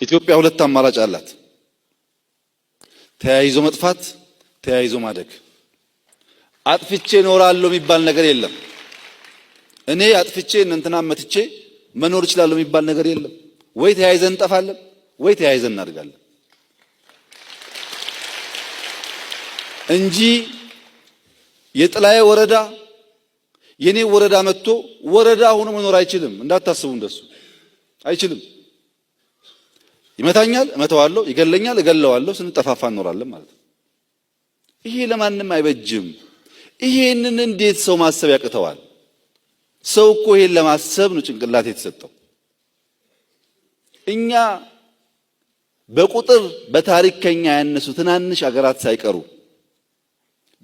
ኢትዮጵያ ሁለት አማራጭ አላት። ተያይዞ መጥፋት፣ ተያይዞ ማደግ። አጥፍቼ እኖራለሁ የሚባል ነገር የለም። እኔ አጥፍቼ እንትና መትቼ መኖር እችላለሁ የሚባል ነገር የለም። ወይ ተያይዘን እንጠፋለን፣ ወይ ተያይዘን እናድጋለን እንጂ የጥላዬ ወረዳ የኔ ወረዳ መጥቶ ወረዳ ሆኖ መኖር አይችልም። እንዳታስቡ፣ እንደሱ አይችልም። ይመታኛል፣ እመታዋለሁ፣ ይገለኛል፣ እገለዋለሁ። ስንጠፋፋ እንኖራለን ማለት ነው። ይሄ ለማንም አይበጅም። ይሄንን እንዴት ሰው ማሰብ ያቅተዋል? ሰው እኮ ይሄን ለማሰብ ነው ጭንቅላት የተሰጠው። እኛ በቁጥር በታሪክ ከኛ ያነሱ ትናንሽ አገራት ሳይቀሩ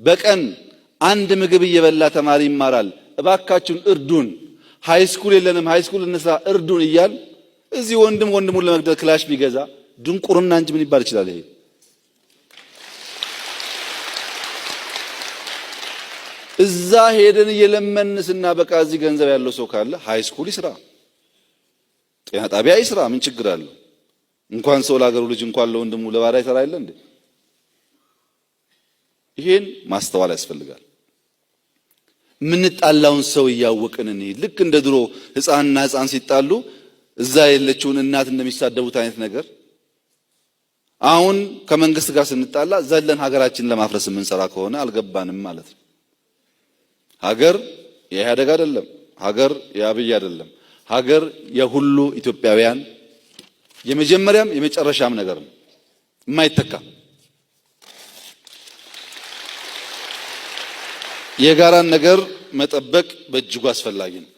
በቀን አንድ ምግብ እየበላ ተማሪ ይማራል። እባካችሁን እርዱን፣ high school የለንም፣ high school እንስራ፣ እርዱን እያል እዚህ ወንድም ወንድሙን ለመግደል ክላሽ ቢገዛ ድንቁርና እንጂ ምን ይባል ይችላል? ይሄ እዛ ሄደን እየለመን ስናበቃ እዚህ ገንዘብ ያለው ሰው ካለ high school ይስራ፣ ጤና ጣቢያ ይስራ፣ ምን ችግር አለው? እንኳን ሰው ለሀገሩ ልጅ እንኳን ለወንድሙ ለባዳ ይሰራ የለ እንዴ? ይሄን ማስተዋል ያስፈልጋል። የምንጣላውን ሰው እያወቅን እንሂድ። ልክ እንደ ድሮ ሕፃንና ሕፃን ሲጣሉ እዛ የሌለችውን እናት እንደሚሳደቡት አይነት ነገር አሁን ከመንግስት ጋር ስንጣላ ዘለን ሀገራችንን ለማፍረስ የምንሰራ ከሆነ አልገባንም ማለት ነው። ሀገር የኢህአደግ አይደለም። ሀገር የአብይ አይደለም። ሀገር የሁሉ ኢትዮጵያውያን የመጀመሪያም የመጨረሻም ነገር ነው፣ የማይተካ የጋራን ነገር መጠበቅ በእጅጉ አስፈላጊ ነው።